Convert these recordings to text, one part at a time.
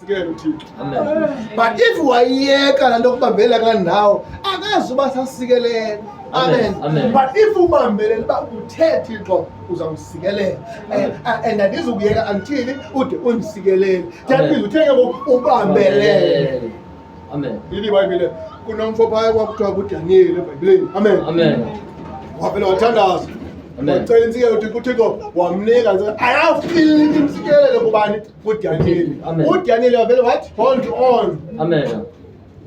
Ukusikelela uThixo. Amen. But if wayiyeka laa nto okubambelela kulaa ndawo, akazi uba sasikelela. Amen. Amen. But if ubambelela uba uthe Thixo uzawusikelela and andizukuyeka until ude undisikelele. That Amen. means uthe ke ngoku ubambelele. Amen. Ithi iBhayibhile kunomfo phaya kwakuthiwa nguDaniyeli eBhayibhileni. Amen. Amen. Wavele wathandaza. Amen. Wacela intsikelelo uThixo, uThixo wamnika intsikelelo. Ayafika intsikelelo kubani? KuDaniyeli. Amen. UDaniyeli wavele wathi hold on. Amen.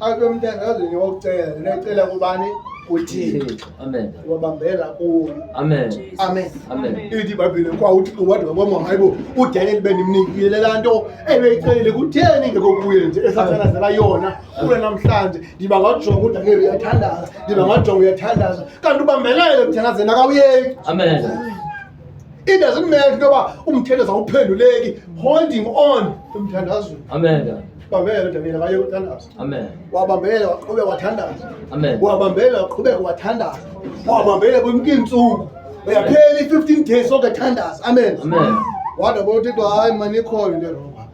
Abe umthandazweni wokucela, necela kubani? KuThixo. Thixo. Amen. Wabambela kuyo. Amen. Amen. Amen. Ithi iBhayibhile kwa uThixo wathi wabona hayi bo uDaniyeli bendimnikile laa nto ebeyicelile kutheni ingekho kuye nje esathandazela yona kule namhlanje ndiba ngajonga uDaniyeli uyathandaza ndiba ngajonga uyathandaza kanti ubambelele emthandazweni akawuyeki. Amen. It doesn't matter into yoba umthandazo awuphenduleki, holding on emthandazweni. Amen. Bambele uDaniyeli akayeki uthandaza. Amen. Wabambela waqhubeka wathandaza. Amen. Wabambela waqhubeka wathandaza. Wabambela kwimka iintsuku. Uyaphela i-15 days sonke thandaza. Amen. Amen. Wada bona uThixo hayi mani ikhona into erongo apha.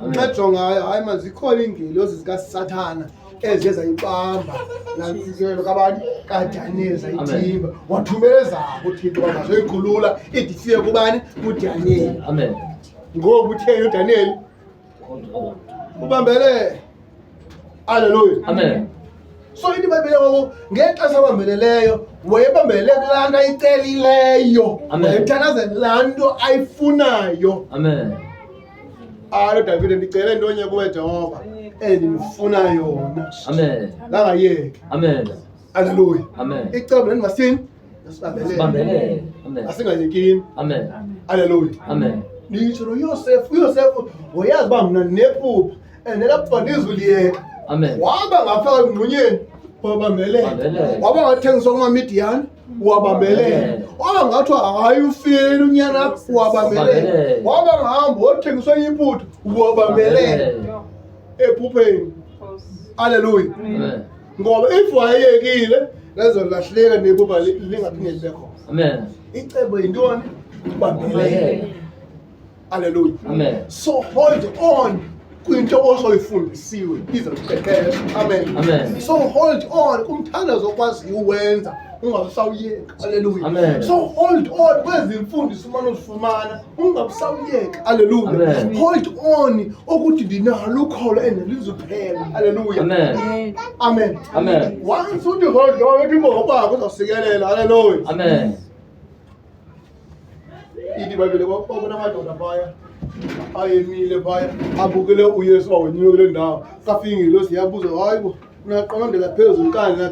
Amen. Xa jongayo hayi mani zikhona iingelosi zikaSathana eziye zayibamba laa ntsikelelo kabani kaDaniyeli zayithimba. Wathumela ezabo uThixo bangazoyikhulula ide ifike kubani kuDaniyeli. Amen. Ngoku utheni uDaniyeli? Hold on. Ubambelele. Haleluya. Amen. So into ibhayibhile ngoku ngexesha abambeleleyo wayebambelele kulaa nto ayicelileyo. Amen. Wayethandazela laa nto ayifunayo. Amen. Alo Davide ndicele ntonye kuwe Jehova endifuna yona. Amen. Langayeki. Amen. Haleluya. Amen. Icebo lendingasini sibambelele. Sibambelele. Amen. Asingayekini. Amen. Haleluya. Amen. Nditsho noYosefu, uYosefu wayazi uba mna ndinephupha and elaa phupha ndizuliyeka. Amen. Waba ngafaka emngxunyeni wabambelela. Wabambelela. Waba ngathengiswa kumaMidiyani wabambelela. Wabambelela. Waba ngathiwa hayi ufile unyana wabambelela. Wabambelela. Waba ngahamba wothengiswa iyiputa wabambelela ephupheni. Haleluya. Amen. Ngoba if wayeyekile lezolahleka nephupha lingaphinde libe khona. Amen. Icebo yintoni? Ubambelele. Haleluya. Amen. So hold on kwinto osoyifundisiwe izokuqeqesha. Amen. Amen. So hold on kumthandazo okwaziyo uwenza ungabusawuyeka. Haleluya. Amen. So hold on kwezi mfundiso umane uzifumana ungabusawuyeka. Haleluya. Amen. Hold on ukuthi ndinalo ukholo and lizuphela. Haleluya. Amen. Amen. Amen. Once uthi hold on uthi ngokwakho uzawusikelela. Haleluya. Amen. Ithi iBhayibhile kwakubona amadoda phaya ayemile phaya abukele uYesu wawenyuka kule ndawo. Kafika ingelosi yabuza, hayi bo, naqondela phezulu kanje.